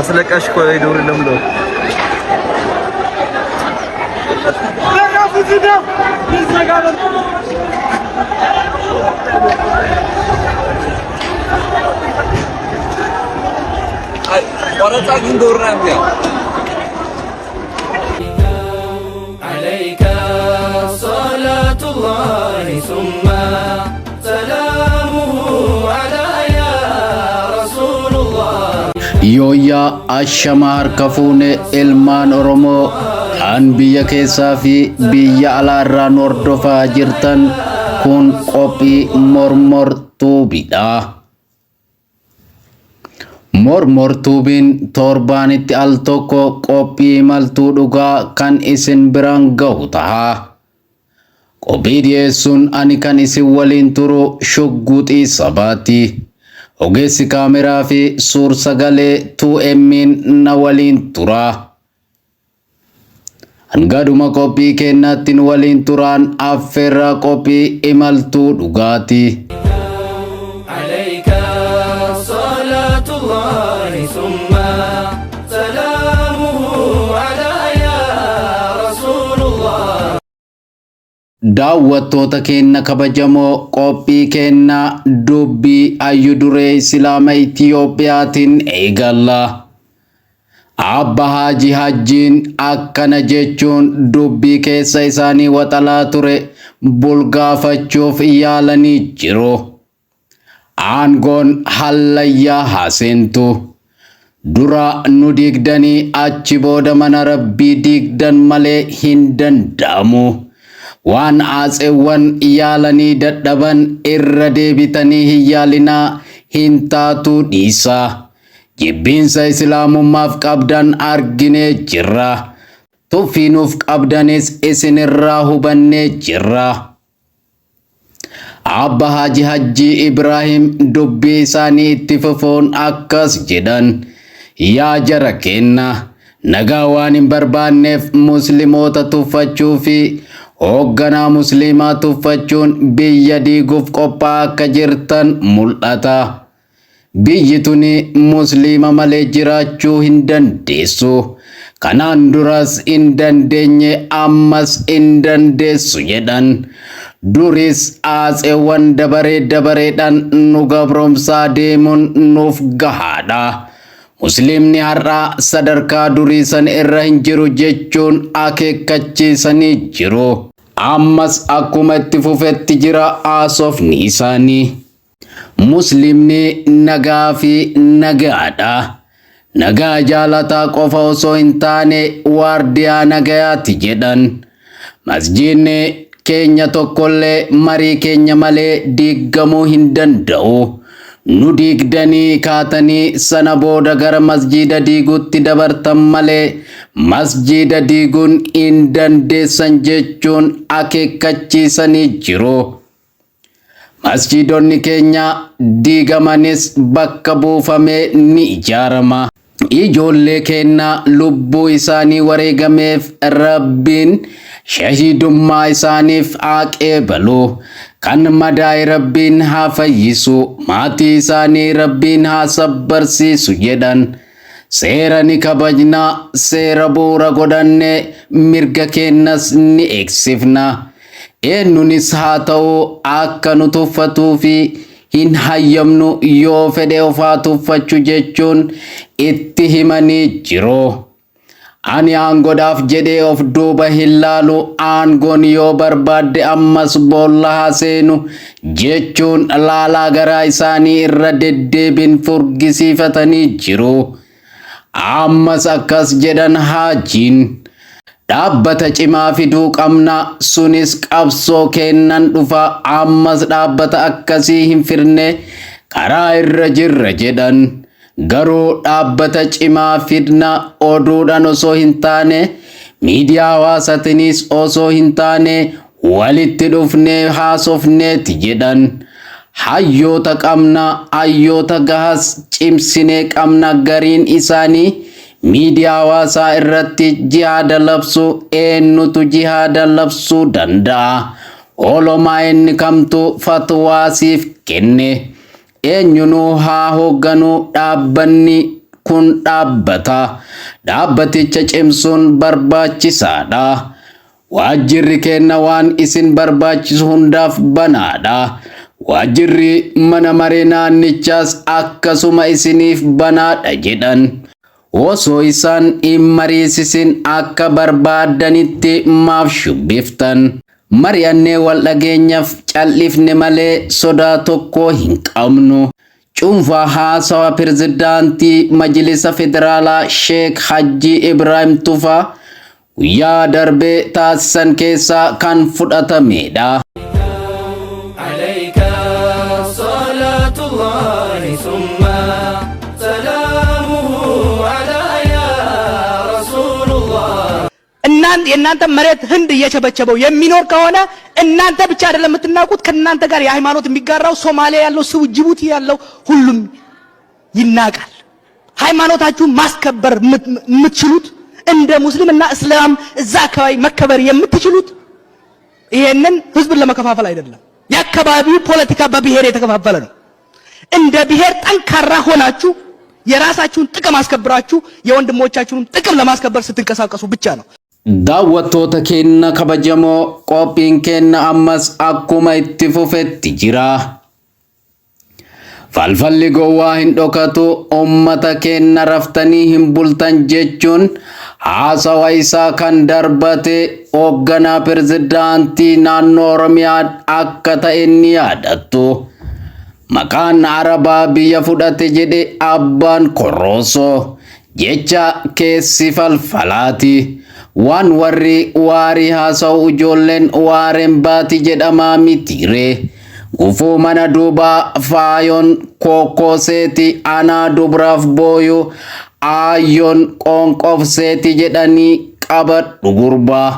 አስለቃሽ ኮሪዶር ለምለው عليك صلاة الله ثم سلامه على يا رسول الله. Yooyyaa ashamaa harka fuune ilmaan Oromoo kan biyya keessaa fi biyya alaa irraa nu hordofaa jirtan kun qophii mormortuubidha. Mormortuubiin torbaanitti al tokko qophii imaltuu dhugaa kan isin biraan gahu taha. Qophii dhiyeessuun ani kan isin waliin turu Shugguxii Sabaati. Ogeessi kaameraa fi suur-sagalee 2M'n na waliin tura. Hanga dhuma qophii keenyaatti nu waliin turaan affeerraa qophii imaltuu dhugaati. عليك صلاة الله ثم سلامه على يا رسول الله. Daawwattoota keenya kabajamoo qophii keenya dubbii hayyu duree Islaama Itiyoophiyaatiin eegalla. Abba Haaji Hajjiin akkana jechuun dubbii keessa isaanii waxalaa ture bulgaafachuuf yaalanii jiru. Aangoon hallayyaa haa seentu. Dura nu diigdanii achi booda mana Rabbii diigdan malee hin danda'amu. Waan aatseewwan yaalanii dadhaban irra deebitanii hin yaalinaa hin taatuu dhiisaa. Jibbiinsa Islaamummaaf qabdan arginee jirra. Tuffii nuuf qabdanis isinirraa hubannee jirra. Abba Haaji Hajjii Ibraahim dubbii isaanii itti fufuun akkas jedhan. Yaa jara keenna, nagaa waan hin barbaanneef muslimoota tuffachuu fi hoogganaa musliimaa tuffachuun biyya diiguuf qophaa'aa akka jirtan mul'ata. Biyyi tuni musliima malee jiraachuu hin dandeessu. Kanaan duras hin dandeenye ammas hin dandeessu jedhan. Duris aatseewwan dabaree dabareedhaan nu gabroomsaa deemuun nuuf gahaadha. Musliimni har'aa sadarkaa durii san irra hin jiru jechuun akeekkachiisanii jiru. Ammas akkuma itti fufetti jira haasofni isaanii. Musliimni nagaa fi nagaadha. Nagaa jaalataa qofa osoo hin taane waardiyaa nagayaati jedhan. Masjiidni keenya tokkollee marii keenya malee diigamuu hin danda'u. Nu diigdanii kaatanii sana booda gara masjiida diiguutti dabartan malee masjiida diiguun hin dandeessan jechuun akeekkachiisanii jiru. Masjiidonni keenya diigamanis bakka buufamee ni ijaarama. Ijoollee keenya lubbuu isaanii wareegameef Rabbiin shahiidummaa isaaniif haa qeebalu. Kan madaa'e Rabbiin haa fayyisu. Maatii isaanii Rabbiin haa sabbarsiisu jedhan. Seera ni kabajna, seera bu'uura godhannee mirga keennas ni eegsifna. Eenyunis haa ta'u akka nu tuffatuu fi hin hayyamnu, yoo fedhe ofaa tuffachuu jechuun itti himanii jiru. Ani aangoodhaaf jedhee of duuba hin laalu, aangoon yoo barbaadde ammas boolla haa seenu jechuun laalaa garaa isaanii irra deddeebiin furgisiifatanii jiru. Ammas akkas jedhan Haajiin. Dhaabbata cimaa fiduu qabna, sunis qabsoo kennan dhufa, ammas dhaabbata akkasii hin fidne, karaa irra jirra jedhan. Garuu dhaabbata cimaa fidna oduudhaan osoo hin taane, miidiyaa hawaasaatiinis osoo hin taane, walitti dhufnee haasofneeti jedhan. Hayyoota qabna, hayyoota gahas cimsinee qabna, gariin isaanii miidiyaa hawaasaa irratti jihaada labsu. Eenyutu jihaada labsuu danda'a? Olomaa inni kamtu fatwaa siif kenne? Eenyunuu haa hoogganuu, dhaabbanni kun dhaabbata. Dhaabbaticha cimsuun barbaachisaadha. Waajjirri keenna waan isin barbaachisu hundaaf banaadha. Waajjirri mana maree naannichaas akkasuma isiniif banaadha jedhan. Osoo isaan hin mariisisin akka barbaadanitti maaf shubbiftan? Mari'annee wal dhageenyaaf cal'ifne malee sodaa tokko hin qabnu. Cuunfaa haasawa pirezidaantii Majlisa Federaalaa Sheek Hajji Ibrahim Tufaa guyyaa darbee taasisan keessaa kan fudhatamedha. عليك صلاة الله ثم سلامه على يا رسول الله. የእናንተ መሬት ህንድ እየቸበቸበው የሚኖር ከሆነ እናንተ ብቻ አይደለም የምትናቁት፣ ከእናንተ ጋር የሃይማኖት የሚጋራው ሶማሊያ ያለው ሰው፣ ጅቡቲ ያለው ሁሉም ይናቃል። ሃይማኖታችሁን ማስከበር የምትችሉት እንደ ሙስሊም እና እስላም እዛ አካባቢ መከበር የምትችሉት ይሄንን ህዝብን ለመከፋፈል አይደለም። የአካባቢው ፖለቲካ በብሔር የተከፋፈለ ነው። እንደ ብሔር ጠንካራ ሆናችሁ የራሳችሁን ጥቅም አስከብራችሁ የወንድሞቻችሁን ጥቅም ለማስከበር ስትንቀሳቀሱ ብቻ ነው። Daawwattoota keenya kabajamoo, qophiin keenya ammas akkuma itti fufetti jira. Falfalli gowwaa hin dhokatu, ummata keenya raftanii hin bultan jechuun haasawa isaa kan darbate hoogganaa pirezidaantii naannoo Oromiyaa akka ta'e ni yaadattu. Maqaan Arabaa biyya fudhate jedhe abbaan korroosoo, jecha keessi falfalaati. Waan warri waarii haasa'u ijoolleen waareen baati jedhamaa mitiire. Gufuu mana duubaa faayoon kookooseeti, anaa dubraaf booyu aayyoon qoonqofseeti jedhanii qabadhu gurbaa.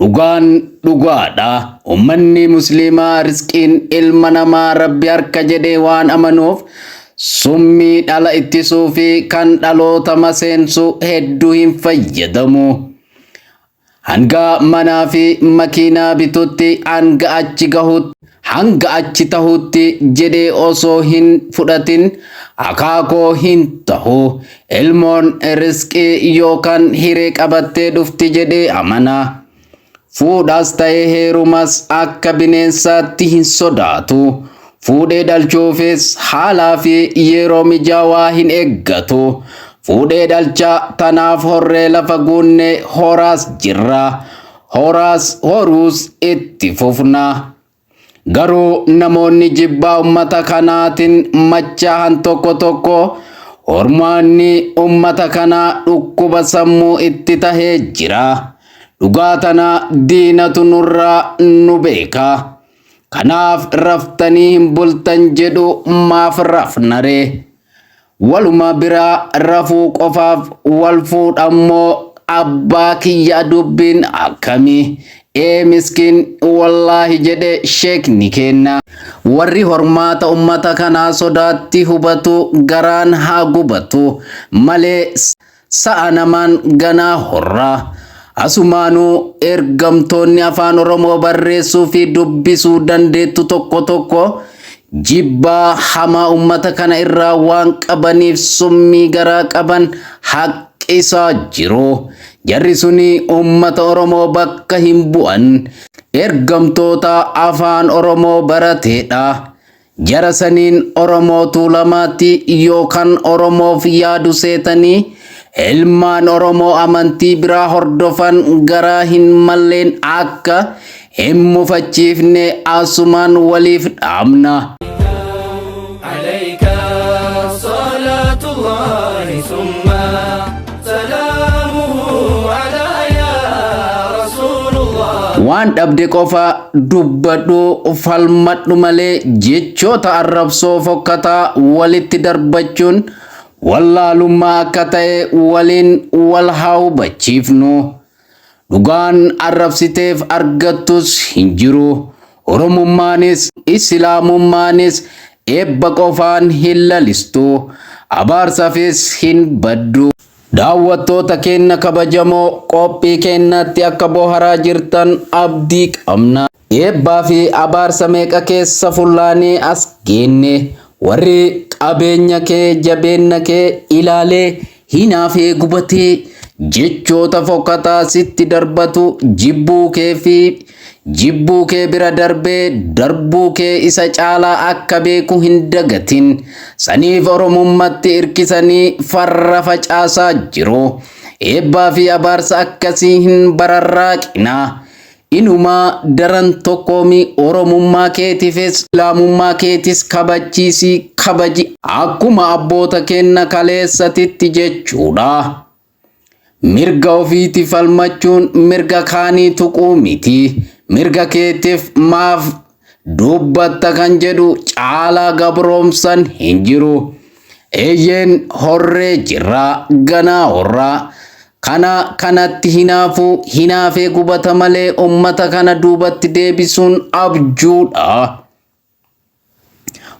Dhugaan dhugaadha. Uummanni Musliimaa riskiin ilma namaa Rabbi harka jedhee waan amanuuf summii dhala ittisuu fi kan dhaloota maseensu hedduu hin fayyadamu. Hanga manaa fi makiinaa bitutti, hanga achi gahutti, hanga achi tahutti jedhee osoo hin fudhatin akaakoo hin tahu. Ilmoon riskii yookaan hiree qabattee dhufti jedhee amana. Fuudhaas ta'ee heerumas akka bineensaatti hin sodaatu. Fuudhee dhalchuufis haalaa fi yeroo mijaawaa hin eeggatu. Fuudhee dhalcha, tanaaf horree lafa guunne, horaas jirra. Horaas horuus itti fufna. Garuu namoonni jibbaa ummata kanaatiin machaa'an tokko tokko hormaanni ummata kanaa dhukkuba sammuu itti tahee jira. Dhugaa tana diinatu nurraa nu beeka. Kanaaf raftanii hin bultan jedhu, maaf rafnaree? Waluma biraa rafuu qofaaf wal fuudhammoo abbaa kiyya, dubbiin akkamii? Ee miskiin wallaahi jedhe sheekni kenna. Warri hormaata ummata kanaa sodaatti hubatu garaan haa gubatu malee sa'a namaan ganaa horraa. Asumaanuu ergamtoonni afaan Oromoo barreessuu fi dubbisuu dandeettu tokko tokko Jibbaa hamaa ummata kana irraa waan qabaniif summii garaa qaban haqqisaa jiru. Jarri suni ummata Oromoo bakka hin bu'an. Ergamtoota afaan Oromoo barateedha. Jara saniin Oromoo Tuulamaatti yookaan Oromoof yaadu seetanii ilmaan Oromoo amantii biraa hordofan garaa hin malleen akka hin mufachiifne asumaan waliif dhaamna. عليك صلاة الله ثم سلامه على يا رسول الله. Waan dhabde qofa dubbadhu, falmadhu malee jechoota arrabsoo fokkataa walitti darbachuun wallaalummaa akka ta'e waliin wal haa hubachiifnu. Dhugaan arrabsiteef argattus hin jiru. Oromummaanis Islaamummaanis eebba qofaan hin lalistu. Abaarsaafis hin baddu. Daawwattoota keenya kabajamoo, qophii keenyatti akka boharaa jirtan abdii qabna. Eebbaa fi abaarsa meeqa keessa fullaanee as geenne. Warri qabeenya kee, jabeenya kee ilaalee hinaafee gubatee jechoota fokkataa sitti darbatu, jibbuu kee fi jibbuu kee bira darbee darbuu kee isa caalaa akka beeku hin dagatin. Saniif Oromummaatti hirkisanii farra facaasaa jiru. Eebbaa fi abaarsa akkasii hin bararraaqina. Inumaa daran tokkoomi. Oromummaa keetiifis Islaamummaa keetis kabachiisii kabaji, akkuma abboota keenya kaleessatitti jechuudha. Mirga ofiiti falmachuun mirga kaanii tuquu miti. Mirga keetiif maaf dubbatta kan jedhu caalaa gabroomsan hin jiru. Eeyyeen, horree jirra, ganaa horraa. Kana kanatti hinaafuu hinaafee gubata malee ummata kana duubatti deebisuun abjuudha.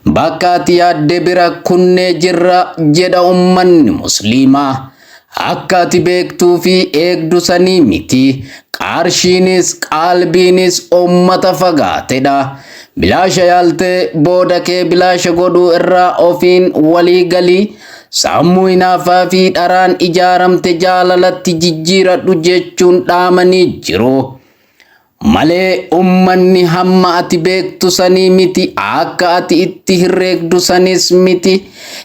Bakka ati yaadde bira kunnee jirra jedha ummanni Musliimaa. Akka ati beektuu fi eegdu sanii miti. Qarshiinis qalbiinis ummata fagaatedha. Bilaasha yaaltee booda kee bilaasha godhuu irraa ofiin walii galii, sammuu hinaafaa fi dharaan ijaaramte jaalalatti jijjiiradhu jechuun dhaamanii jiru. Malee ummanni hamma ati beektu sanii miti, akka ati itti herreegdu sanis miti.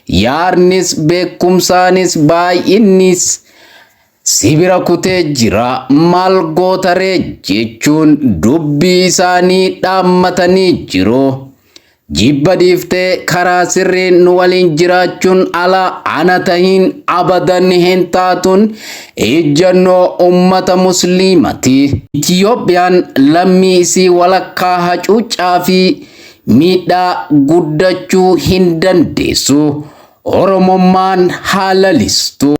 Yaadnis, beekumsaanis, baay'innis si bira kutee jira. Maal gootaree jechuun dubbii isaanii dhaammatanii jiru. Jibba dhiiftee karaa sirriin nu waliin jiraachuun ala ana tahiin abadan hin taatuun ejjannoo ummata Musliimati. Itiyoophiyaan lammii isii walakkaa hacuuccaa fi miidhaa guddachuu hin dandeessu. Oromummaan haa lalistu.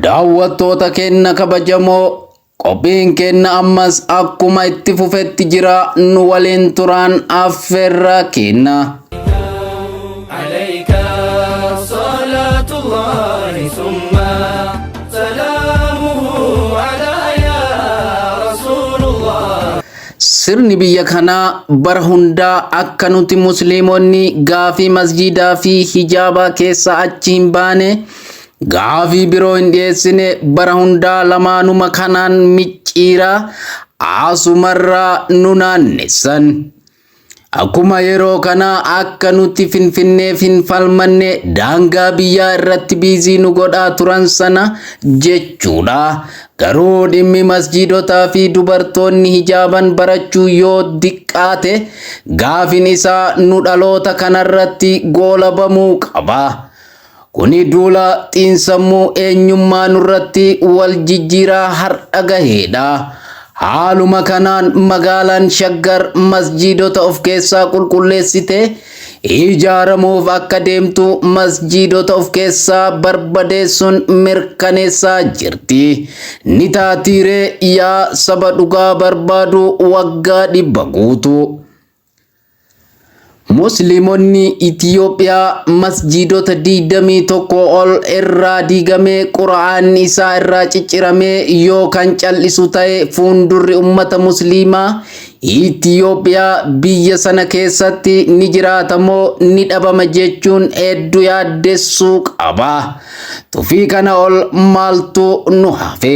Daawwattoota keenya kabajamoo, qophiin keenya ammas akkuma itti fufetti jira. Nu waliin turaan affeerraa keenya. عليك صلاة الله ثم سلامه على يا رسول الله. Sirni biyya kanaa bara hundaa akka nuti Musliimonni gaafii masjiidaa fi hijaabaa keessa achi hin baane, gaafii biroo hin dhiyeessine, bara hundaa lamaanuma kanaan micciiraa asumarraa nu naannessan. Akkuma yeroo kanaa akka nuti Finfinneef hin falmanne daangaa biyyaa irratti busy nu godhaa turan sana jechuudha. Garuu dhimmi masjiidotaa fi dubartoonni hijaaban barachuu yoo diqqaate gaafin isaa nu dhaloota kanarratti goolabamuu qaba. Kuni duula xiinsammuu eenyummaa nurratti wal jijjiiraa har'a gaheedha. Haaluma kanaan magaalaan Shaggar masjiidota of keessaa qulqulleessite ijaaramuuf akka deemtu masjiidota of keessaa barbadeessuun mirkaneessaa jirti. Ni taatiiree yaa saba dhugaa barbaadu waggaa 100 guutuu. Musliimonni Itiyoophiyaa masjiidota 21 ol irraa diigamee, Qura'aanni isaa irraa cicciramee yoo kan cal'isu ta'e, fuundurri ummata Musliimaa Itiyoophiyaa biyya sana keessatti ni jiraata moo ni dhabama jechuun hedduu yaaddessuu qaba. Tufii kana ol maaltu nu hafe?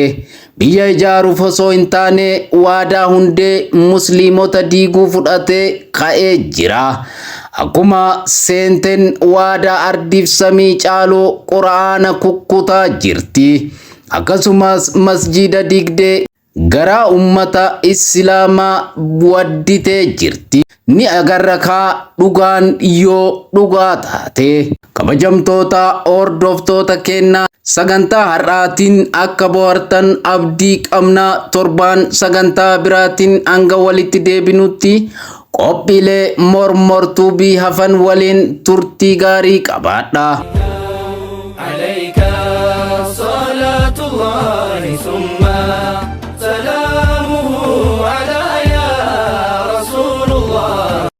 Biyya ijaaruuf osoo hin taane waadaa hundee Musliimota diiguu fudhatee ka'ee jira. Akkuma seenteen waadaa ardiif samii caalu Qura'aana kukkutaa jirti. Akkasumas masjiida diigdee garaa ummata Islaamaa wadditee jirti. Ni agarra kaa dhugaan yoo dhugaa taate. Kabajamtoota hordoftoota keenna, sagantaa har'aatiin akka bohaartan abdii qabna. Torbaan sagantaa biraatiin hanga walitti deebinutti qophiilee Mormortuubii hafan waliin turtii gaarii qabaadha. عليك.